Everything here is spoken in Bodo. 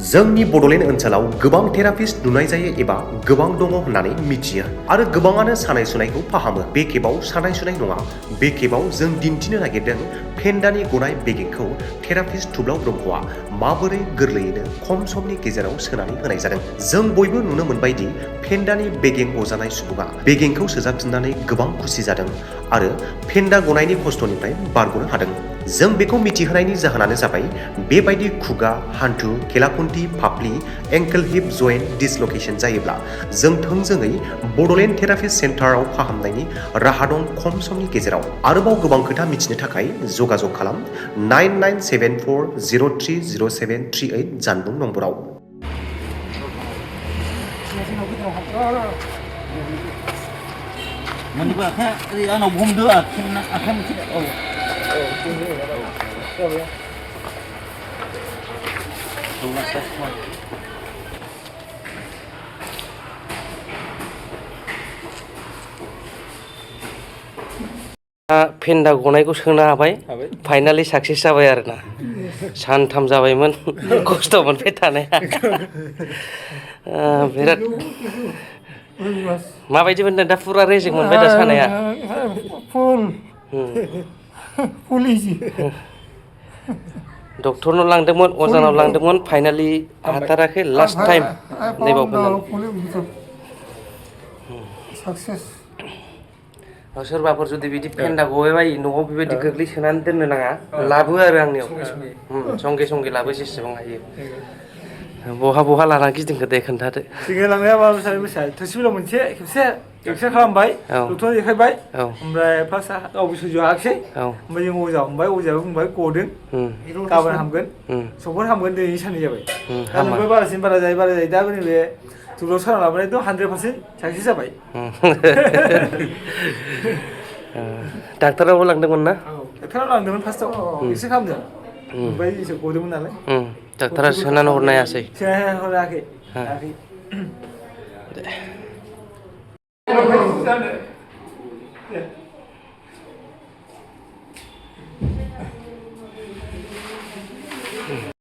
जोंनि बड'लेण्ड ओनसोलाव गोबां थेरापिस्ट नुनाय जायो एबा गोबां दङ होननानै मिथियो आरो गोबाङानो सानाय सुनायखौ फाहामो। बे खेबाव सानाय सुनाय नङा, बे खेबाव जों दिन्थिनो नागिरदों फेन्दानि गनाय बेगेंखौ थेरापिस्ट थुब्लाव ब्रह्मआ माबोरै गोरलैयैनो खम समनि गेजेराव सोनानै होनाय जादों। जों बयबो नुनो मोनबायदि फेन्दानि बेगें अजानाय सुबुङा बेगेंखौ सोजाबफिननानै गोबां खुसि जादों आरो फेन्दा गनायनि खस्थ'निफ्राय बारग'नो हादों। जों बेखौ मिथिहोनायनि जाहोनानो जाबाय बेबायदि खुगा, हान्थु, खेलाखुन्थि, फाफ्लि, एंकल हिप जइन्ट डिसलकेशन जायोब्ला जों थोंजोङै बड'लेण्ड थेरापिस्ट सेन्टाराव फाहामनायनि राहा दं खम समनि गेजेराव। आरोबाव गोबां खोथा मिथिनो थाखाय जगाजग खालाम 9974030738 जानबुं नम्बराव। फेन्दा गनायखौ सोनो हाबाय, फाइनालि साक्सेस जाबाय आरोना। सानथाम जाबायमोन खस्थ' मोनबाय थानाया। बिराद माबायदि मोनदों दा? फुरा रेजें मोनबाय दा सानाया? फुल इजि। डक्टरनाव लांदोंमोन, अजानाव लांदोंमोन, फाइनालि हाथाराखै। लास्ट टाइम नैबाव साक्सेस। सोरबाफोर जुदि बिदि फेन्दा गबाय बायो न'आव बेबायदि गोग्लैसोनानै दोननो नाङा, लाबो आरो आंनियाव संगे संगे लाबो जेसेबां हायो। बहा बहा लाना गिदिंखो दे खोन्थादो। सिगां लांनाया माबा थोरसिबिलाव मोनसे खेबसे एक्सरे खालामबाय, डक्टर देखायबाय, ओमफ्राय फार्स्ट गावबो सैज' हायाखिसै, ओमफ्राय जों अजा हमबाय, अजायाबो बुंबाय गदों, गाबोन हामगोन, समफोर हामगोन, दिनै साननै जाबाय। दा नोंबो बारासिन बारा जायो दा नैबे दुब्लियाव साना लाबोनायथ' 100% साक्सेस जाबाय। डाक्टारावबो लांदोंमोन ना? डाक्टाराव लांदोंमोन फार्स्टआव एक्सरे खालामदों, ओमफ्राय एसे गदोंमोन नालाय। डाक्टारा सोनानै हरनो हायासै? हराखै।